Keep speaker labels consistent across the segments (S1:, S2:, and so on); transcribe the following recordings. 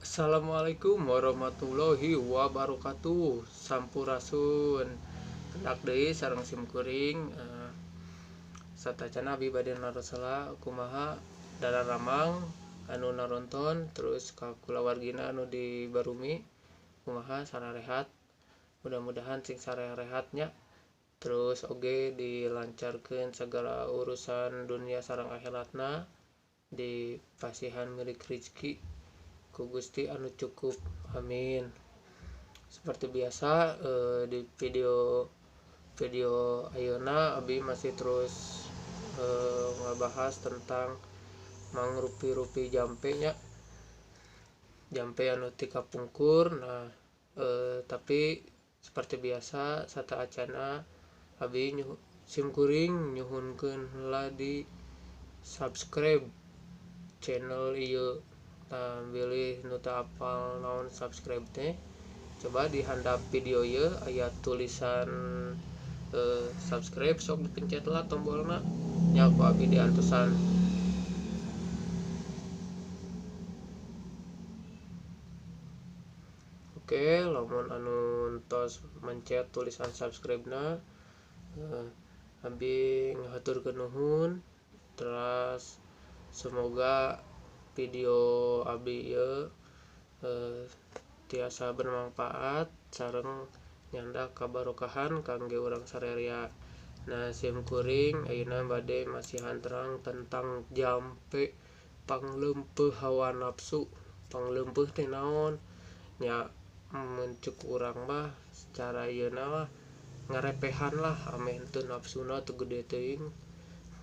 S1: Assalamualaikum warahmatullahi wabarakatuh. Sampurasun. Pendak deui sareng simkuring satacana abi bade narosela kumaha dararamang anu naronton terus ka kulawargina anu di barumi kumaha sararehat. Mudah-mudahan sing sarehat nya. Terus oge dilancarkeun segala urusan dunia sareng akhiratna, dipasihan milik rezeki ku Gusti anu cukup, amin. Seperti biasa di video ayeuna abi masih terus ngabahas tentang mangrupi-rupi jampe nya, jampe anu ti kapungkur. Nah, tapi seperti biasa sataacana abi simkuring nyuhunkeun heula di subscribe channel ieu. Nah, bilih nu teu apal naon subscribe teh, coba di handap video ieu aya tulisan subscribe, sok dipencet lah tombolna nya ku abi diantosan. Oke, lamun anu tos mencet tulisan subscribe na, abi ngahaturkeun nuhun. Terus semoga video abi ieu tiasa bermanfaat sareng nyandak kabarokahan kangge urang sarerea. Nah, sim kuring ayeuna bade masihan terang tentang jampe pangleungpeuh hawa nafsu. Pangleungpeuh teh naon nya, mun ceuk urang mah secara ieuna mah ngarepehan lah, ameh teu nafsuna teu gede teuing.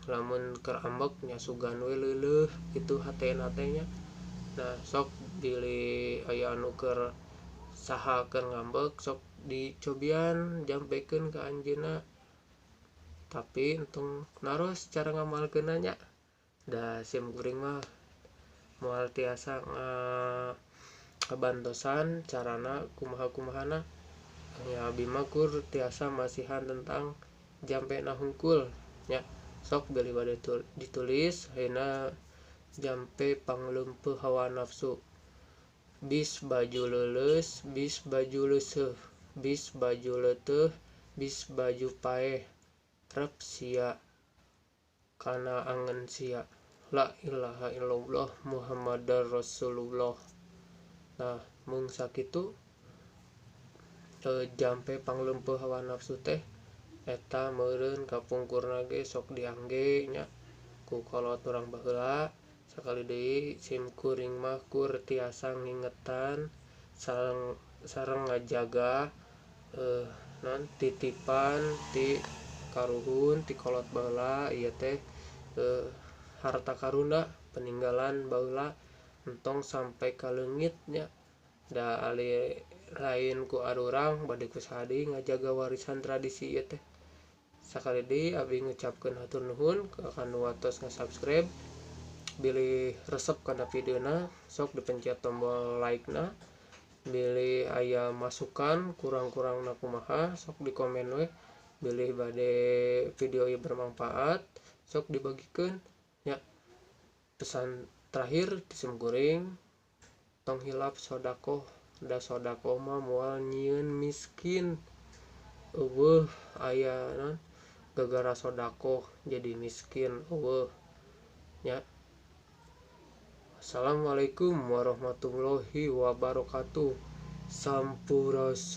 S1: Lamun keur ambek nya sugan we leuleuh kitu hatena teh nya. Nah, sok bilih aya anu keur saha keur ngambek sok dicobian jampekeun ka anjeunna, tapi entong naros cara ngamalkeunna nya. Da sim kuring mah moal tiasa ngabantosan carana kumaha-kumahana ya, abi mah kur tiasa masihan tentang jampena hungkul nya. Sok bilih bade ditulis ayeuna jampe pangleungpeuh hawa nafsu. Bis baju leuleus, bis baju leuseuh, bis baju leuteuh, bis baju paeh, rep sia kana angen sia. La ilaha illallah Muhammadar Rasulullah. Nah, mung sakitu jampe pangleungpeuh hawa nafsu teh eta meureun kapungkurna ge sok diangge nya ku kolot urang baheula. Sakali deui sim kuring mah kur tiasa ngingetan sareng ngajaga non titipan ti karuhun ti kolot baheula ieu teh harta karuna peninggalan baheula, entong sampai kaleungit nya. Da ali lain ku arurang bade ku saha deui ngajaga warisan tradisi ieu teh. Sakali deui abi ngucapkeun hatur nuhun ka kanu watos nge-subscribe. Bilih resep kana videona sok dipencet tombol like-na. Bilih aya masukan kurang-kurangna kumaha sok di komen we. Bilih bade video ieu bermanfaat sok dibagikeun nya. Pesan terakhir ti sim kuring, tong hilap sodakoh, da sodakoh mah moal nyieun miskin. Eueuh aya naon gagara sodakoh jadi miskin eueuh nya. Assalamualaikum warahmatullahi wabarakatuh. Sampurasun.